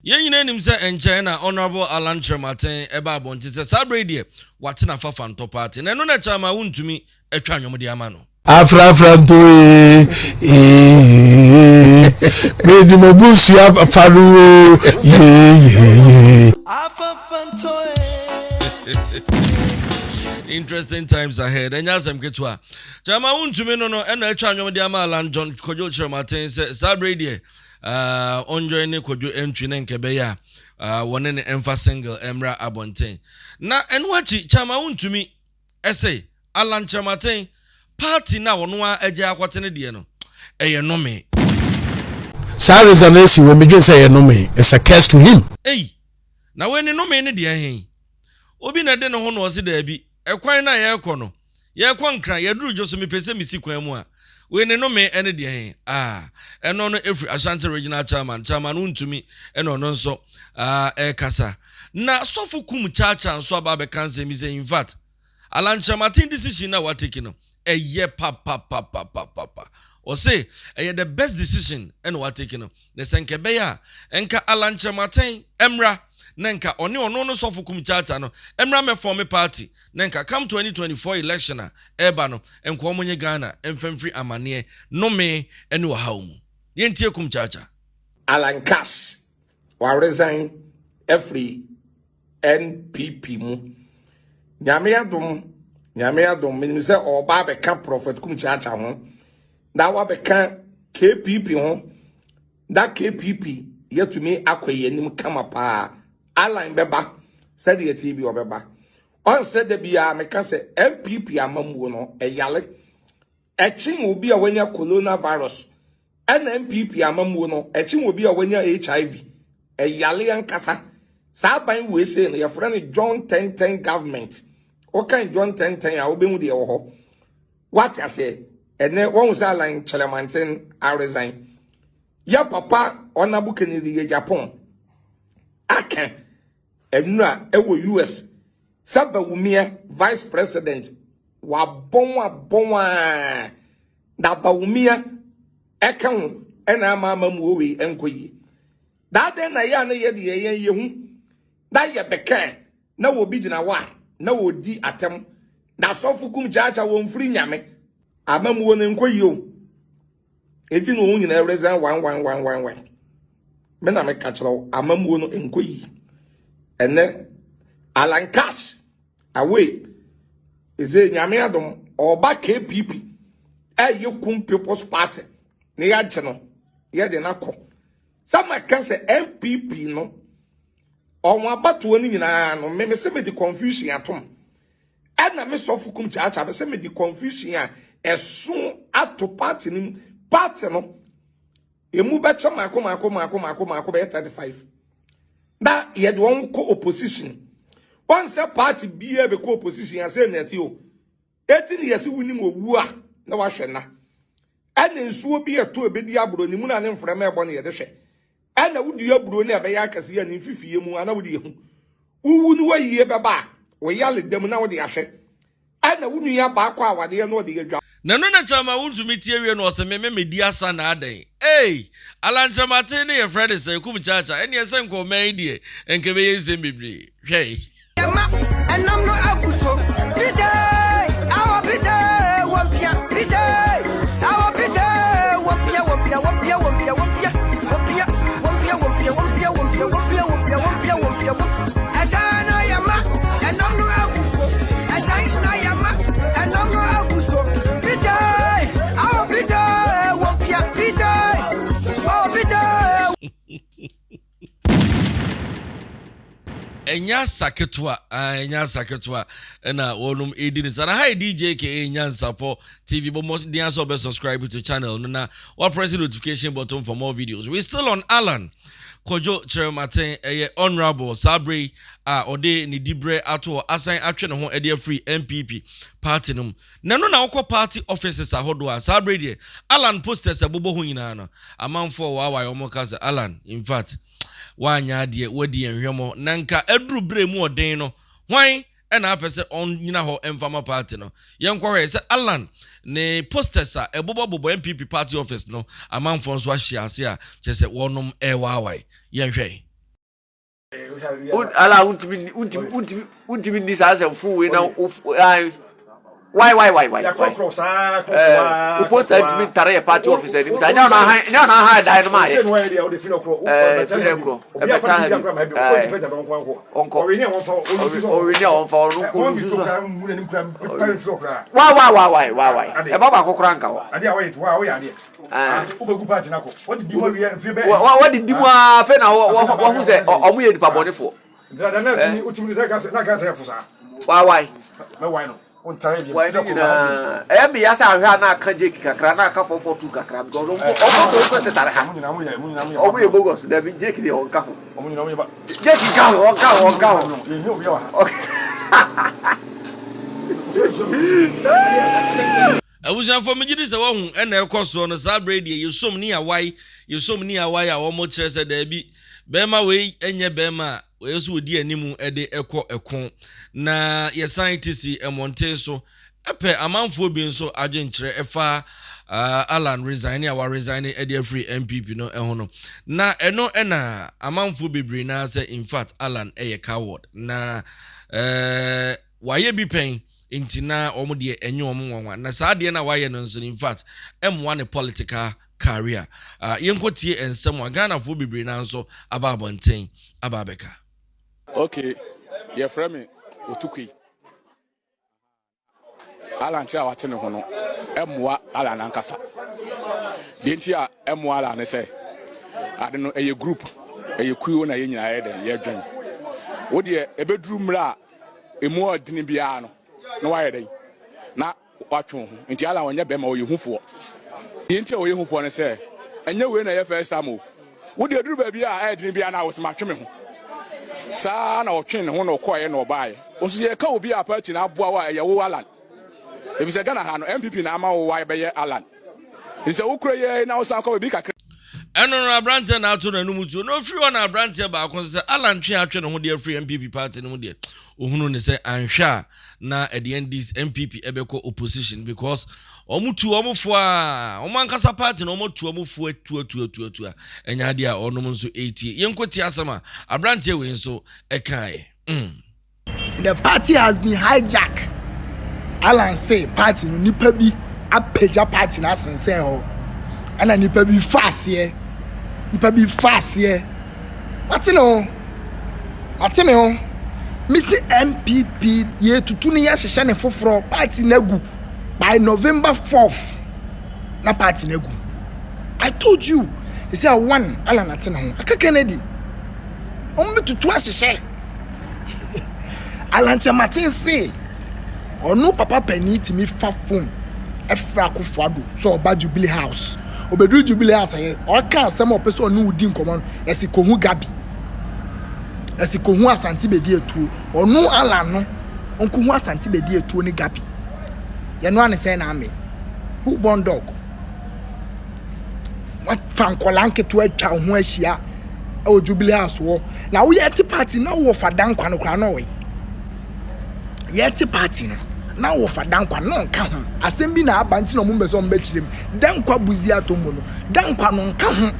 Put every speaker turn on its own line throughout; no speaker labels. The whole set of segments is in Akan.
Yɛn nyinaa nim sɛ nkyɛn na Honourable Alan Kyerematen ɛba abɔnten sɛ saa berɛ yi deɛ watena Fafantɔ party na ɛno na Chairman Wontumi atwa nnwom de ama no.
Afrafra ntoe ee mede m'abusua fa no o yeyeye.
Interesting times ahead. Ɛnyɛ asɛm ketewa. Chairman Wontumi no no ɛna atwa nnwom de ama Alan John Kwadwo Kyerematen sɛ saa berɛ yi deɛ uh, ɔnjoin ne Kwadwo Antwi ne nka ɛbɛyɛ a uh, wɔne ne ɛmfa single ɛmmra abɔnten. Na ɛno akyi Chairman Wontumi ɛse Alan Kyerematen party no a ɔno ara agyae akɔte no deɛ no, ɛyɛ nnome.
Saa resignation wei medwene sɛ ɛyɛ nnome, it's a curse to him.
Ei! Na wei ne nnome no deɛ he? Obi na ɛde ne ho na ɔse daabi, ɛkwan no a yɛrekɔ no, yɛrekɔ Nkran, yɛaduru Dwoso, mepɛ sɛ mesi kwan mu a, wei ne nnome ne deɛ he? Ah! Ɛno no ɛfiri Ashanti Regional Chairman, Chairman Wontumi ɛna ɔno nso ah ɛrekasa. Na Sɔfo Kum Kyaakyaa nso aba abɛka nsɛm bi sɛ infact, Alan Kyerematen decision no a watake no ɛyɛ papapapapapa. Ɔse ɛyɛ the best decision ɛna watake no. Na sɛ nka ɛbɛyɛ a nka Alan Kyerematen mmra na nka ɔne ɔno no sɔfo Kum Kyaakya no mmra mmɛ forme party na nka come 2024 election a ɛreba no nka wɔn nye Ghana mfa mfiri amaneɛ, nnome ɛne ɔhaw mu. Yɛntie Kum Kyaakya.
Alan Cash waresign afiri NPP mu. Nyame adom, Nyame adom, menim sɛ ɔba abɛka Prophet Kum Kyaakya ho, na wabɛka KPP ho, na KPP yɛtumi akɔ yɛn anim kama paa. Alan bɛba, sɛdeɛ ɛteɛ bi ɔbɛba. Ɔnsɛ da biara meka sɛ NPP amammuo no, ɛyale. Ɛkyen obi a wanya coronavirus. Ɛna NPP amammuo no, ɛkyen obi a wanya HIV. Ɛyale ankasa. Saa aban wei sei no, yɛfrɛ no John Tenten government. Wokan John Tenten a, wobɛhu deɛ ɛwɔ hɔ. Wate aseɛ? Ɛnɛ, wɔn sɛ Alan Kyerematen aresign. Yɛ papa Honorable Kennedy yɛ Japan. Aka ɛnura ɛwɔ US. Sɛ Bawumia vice president wabɔn abɔn a na Bawumia ɛka ho ɛna ama ama mu wei ɛnkɔ yie. Na adɛn na yɛ a na yɛ deɛ yɛn yɛ hu na yɛ bɛkɛ na wɔbi gyina hɔ a na wɔdi atɛm na asɔfo kum kyaakya wɔn firi nyame ama mu wɔ no nkɔ yie o. Eti na wɔn nyinaa resign one one one one one. Me na meka kyerɛ wo amammuo no nkɔ yi. Ɛnɛ Alan Cash away ɛsɛ nyame adom ɔba KPP ɛyɛ kum People's Party na yɛagye no yɛde no akɔ. Sɛ maka sɛ NPP no ɔwɔn abatoɔ no nyinaa no me me sɛ mede confusion atom. Ɛna me sɔfo kum kyaakyaa me sɛ mede confusion a ɛso ato party no mu. Party no emu bɛkyɛ mako mako mako mako mako bɛyɛ 35. Na yɛde wɔn kɔ opposition. Wɔn sɛ party biara bɛkɔ opposition asɛ na ɛte o. Eti ne yɛse wonim owu a na wahwɛ na. Ɛna nsuo bi ɛtɔ ebedi aburo ne mu na ne mframa ɛbɔ ne yɛde hwɛ. Ɛna wodua aburo ne ɛbɛyɛ akɛse a ne mfifie mu ana wode ehu. Wowu no wayie bɛba a, wo yale da mu na wode ahwɛ. Ɛna wo nua baa kɔ awadeɛ na ɔde adwa.
Na ɛno na kyerɛ ma wontumi tie wie no ɔse me me medi asa na adɛn ei Alankyerɛmaten ne yɛfrɛ ne sɛn kum kyaakya ɛneɛ sɛ nka ɔman yi deɛ nka ɛbɛyɛ nsɛm bebree hwɛ.
Yɛma ɛnam no abu so. Peter, awɔ Peter, wɔmpia Peter, awɔ Peter, wɔmpia wɔmpia wɔmpia wɔmpia wɔmpia wɔmpia wɔmpia wɔmpia wɔmpia wɔmpia wɔmpia wɔmpia wɔmpia wɔmpia wɔm. Ɛhyɛn na yɛma ɛnam no abu so. Ɛhyɛn na yɛma ɛnam no abu so. Peter, awɔ Peter, wɔmpia Peter, awɔ Peter.
Ɛnyɛ asa ketewa, ah, ɛnyɛ asa ketewa ɛna wɔnom ɛredi ne saa. Na ha yɛ DJKA Nyansapɔ TV. Bɔ mmɔden ara sɛ wobɛ subscribe to channel no na wapress notification button for more videos. We still on Alan Kojo Kyerematen, ɛyɛ honourable saa berɛ yi a ɔde ne diberɛ ato hɔ asan atwe ne ho de afiri NPP party no mu. Na ɛno na wokɔ party offices ahodoɔ a saa berɛ yi deɛ Alan posters ɛbobɔ hɔ nyinaa no amanfoɔ wɔawae wɔn ka sɛ Alan in fact Woanyɛ adeɛ, woadi yɛn hwɛmɔ. Na nka aduru berɛ a emu ɔden no, hwan na apɛ sɛ ɔnnyina hɔ mfa ma party no? Yɛnkɔhwɛ sɛ Allan ne posters a ɛbobɔbobɔ NPP party office no, amanfoɔ nso ahye ase a kyerɛ sɛ wɔnom rewaawae. Yɛnhwɛ.
Ala wontumi wontumi wontumi wontumi nni saa asɛm fo wei na wo why why why why why wo poster ntumi ntare yɛ party office anim saa nyɛ ɔna ahan nyɛ ɔna ahan dan no ma ayɛ ɛɛ firi dɛ nkorɔ ɛbɛta ha bi ɛɛ ɔnkɔ ɔwini a wɔnfa ɔno nko nso so why why why why why why ɛba baako koraa nka hɔ.
Wobɛgu party no akɔ. Wɔdidi mu awie mfe bɛyɛ.
Wɔdidi mu ara afei na wɔhu sɛ ɔmo yɛ nipa bɔnefoɔ.
Nti na tumi wotumi na ka na ka sɛ ɛfo saa.
Wawae.
Mɛwae no. Wontare bi.
Wae ne nyinaa. Ɛyɛ me ya sɛ ahwɛ a na aka Jake kakra na aka 442 kakra because ɔmo ɔmo nso tetare ha. Ɔmo yɛ bogus dabi Jake deɛ ɔnka ho. Jake nka ho ɔnka ho ɔnka ho.
Yɛhia obi wɔ ha.
Abusuafoɔ megye di sɛ wahu ɛna ɛkɔ soɔ no saa berɛ yi deɛ yɛsom ne awae yɛsom ne awae a wɔn kyerɛ sɛ daabi bɛɛma wei nyɛ bɛɛma a ɛyɛ sɛ ɔdi anim de kɔ ɛko na yɛsan te si mmɔnten so pɛ amanfoɔ bi nso adwenkyerɛ ɛfa Allan resign a wa resign de afiri NPP no ho no na ɛno ɛna amanfoɔ bebree naa sɛ in fact Allan yɛ coward na ɛɛ Wayɛ bi pɛn nti na wɔn deɛ ɛnyɛ wɔn nwanwa. Na saa adeɛ no a wayɛ no nso no infact ɛmmoa ne political career. Ah yɛnkɔ tie nsɛm a Ghanafoɔ bebree no ara nso aba abɔnten aba abɛka.
Ok, yɛfrɛ me Otukui. Alan kyerɛ a wate ne ho no mmoa Alan ankasa. Deɛ nti a ɛmmoa Alan ne sɛ, ade no ɛyɛ group, ɛyɛ kuo na yɛn nyinaa yɛ dɛn yɛdwen. Wo deɛ ɛbɛduru mmerɛ a emu ɔdene biara no na wayɛ dɛn na watwe wo ho. Nti Alan ɔnyɛ bɛrima, ɔyɛ hufoɔ. Deɛ nti a ɔyɛ hufoɔ ne sɛ, ɛnyɛ wei na ɛyɛ first time o. Wo deɛ ɛduru baabi a ɛyɛ dene biara na wose matwe me ho. Saa na ɔtwee ne ho na ɔkɔeɛ na ɔbaeɛ. Wo nso yɛka obi a party no aboa wo a ɛyɛ wo Alan. Efisɛ Ghana ha no NPP na ama wo wabɛyɛ Alan. Nti sɛ wokura yi ara na wosan kɔ baabi kakra.
Ɛno no abranteɛ na ato n'anum tuo na ɔfiri hɔ na abranteɛ baako nso sɛ Alan twe atwe ne ho de afiri NPP party no mu deɛ ɔhunu ne sɛ anhwɛ a na ɛde NDC NPP ɛbɛkɔ opposition because wɔn tu wɔn fo a wɔn ankasa party no wɔn atu wɔn fo atu atu atu atu a ɛnyɛ adeɛ a wɔnom nso ɛretie. Yɛnkɔ tie asɛm a abranteɛ wei nso ɛkaeɛ. Mm.
The party has been hijack Allan se party no nipa bi apagya party no asensɛn hɔ ɛna nipa bi fa aseɛ nipa bi fa aseɛ wate ne ho wate me ho mesi NPP yɛtutu no yɛhyehyɛ ne foforɔ party no agu by November 4th na party no agu I told you sɛ one Allan ate ne ho aka Kennedy wɔn bɛtutu ahyehyɛ Alan Kyerematen se ɔno papa panin tumi fa phone frɛ Akufo Addo sɛ ɔba Jubilee House. Ɔbɛduru Jubilee House a ɔka asɛm a ɔpɛ sɛ ɔne wo di nkɔmmɔ no, yɛse kɔhu Gabi. Yɛse kɔhu Asante Bedi Atuo. Ɔno Alan no, ɔnkɔhu Asante Bedi Atuo ne Gabi. Yɛnoa ne sɛn na ame. Who born dog? Wafa nkɔla nketewa atwa wo ho ahyia wɔ Jubilee House hɔ. Na wo yɛte party na wɔ fa dankwa no koraa na ɔyɛ. Yɛte party no na wɔ fa dankwa no nka ho. Asɛm bi na aba nti na ɔmo mbɛ sɛ ɔmo bɛkyerɛ mu. Dankwa buzi ato mu no. Dankwa no nka ho.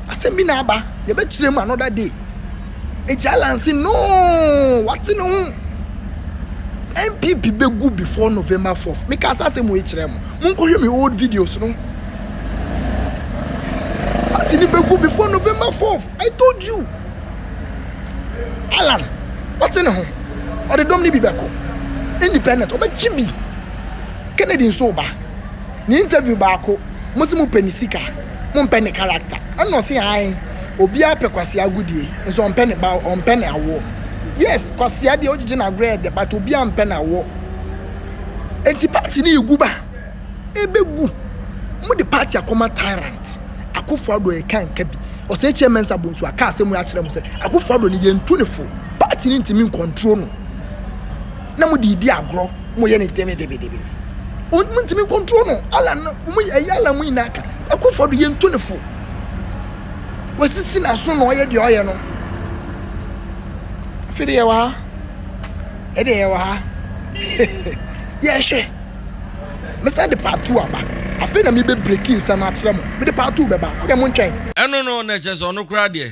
Asɛm bi na aba. Yɛbɛkyerɛ mu another day. Eti Alan se no wate ne ho. NPP bɛgu before November 4th. Meka saa asɛm wei kyerɛ mo. Monkɔhwɛ me old videos no. Party no bɛgu before November 4th. I told you. Alan, wate ne ho. Ɔde dɔm no bi bɛkɔ. Independent, ɔbɛtwe bi. Kennedy nso ba. Ne interview baako, mo se mopɛ ne sika, mompɛ ne character. Ɛna ɔse ae, obiara pɛ Kwasea agodie, nso ɔmpɛ ne ba, ɔmpɛ ne awoɔ. Yes, Kwasea deɛ wogyegye no agorɔ ɛdɛ, but obiara mpɛ n'awoɔ. Enti party no regu ba, ɛbɛgu. Mode party akɔma tyrant. Akufo Addo ɛka nka bi. Ɔsɛ Chair Mensah Bonsu aka asɛm yi akyerɛ mo sɛ Akufo Addo no yɛntu no fo. Party no ntumi ncontrol no. Na mode redi agorɔ, moyɛ no debedebedebe. Montumi ncontrol no. Alan no, mo ɛyɛ Alan mo nyinaa ka. Akufo Addo yɛntu no fo. Wasisi n'aso na ɔyɛ deɛ ɔyɛ no. Afei deɛ yɛwɔ ha. Ɛdeɛ yɛwɔ ha. Yɛhwɛ. Mɛsan de part 2 aba. Afei na mebɛ breaki nsɛm akyerɛ mo. Mede part 2 bɛba. Wodeɛ montwɛn.
Ɛno no na ɛkyerɛ sɛ ɔno koraa deɛ.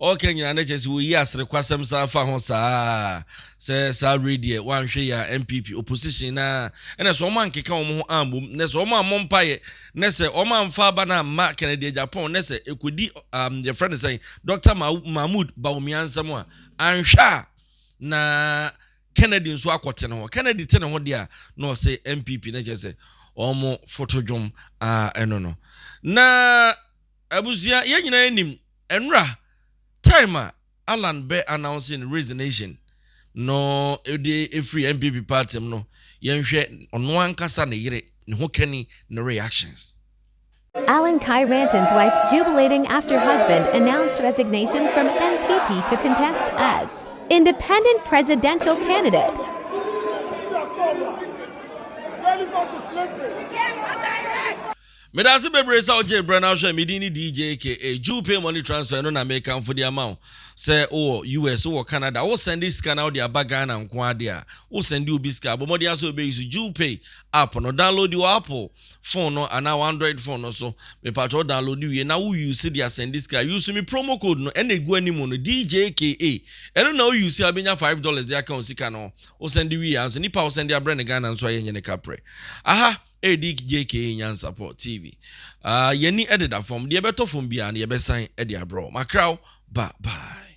Ɔreka nyinaa na kyerɛ sɛ wɔyi aserekwasɛm saa fa ho saa sɛ saa wei deɛ wanhwɛ yi a NPP opposition na ɛna sɛ wɔn ankeka wɔn ho ammom na sɛ wɔn ammɔ mpaeɛ na sɛ wɔn amfa aba no amma Kennedy Agyapong na sɛ ɛkɔdi um, yɛfrɛ no sɛn Dr. Mahmoud Bawumia nsɛm a anhwɛ a na Kennedy nso akɔte ne ho. Kennedy te ne ho deɛ a na ɔse NPP na kyerɛ sɛ wɔn foto dwom a ɛno no. Na abusua yɛn nyinaa nim ɛnora time a Alan bɛ announce ne resignation no de efiri NPP party mu no yɛnhwɛ ɔno ankasa ne yere ne ho kani ne reactions.
Alan Kyerematen's wife jubilating after husband announced resignation from NPP to contest as independent presidential candidate.
Meda ase bebree sɛ wogyee berɛ na wohwɛ me din ne DJ aka Jew Pay Money Transfer no na mekamfo de ama wo sɛ wowɔ US wowɔ Canada wo sɛnde sika na wode aba Ghana nko ara deɛ a wo sɛnde obi sika bɔ mmɔden ara sɛ wobɛ use Jew Pay app no download wɔ Apple phone no anaa wo Android phone no so mepakyɛ wo download wie na wo use de asɛnde sika use me promo code no ɛna egu anim no DJKA ɛno na wo use a wobɛnya $5 de aka wo sika no ho wo sɛnde wie a nso nipa a wo sɛnde abrɛ no Ghana nso a yɛnyɛ ne kaprɛ aha ADJK Nyansapɔ TV. Ah, yɛn ani deda fam. Deɛ ɛbɛtɔ fam biara no, yɛbɛsan de abrɛ wo. Makra wo. Bye bye.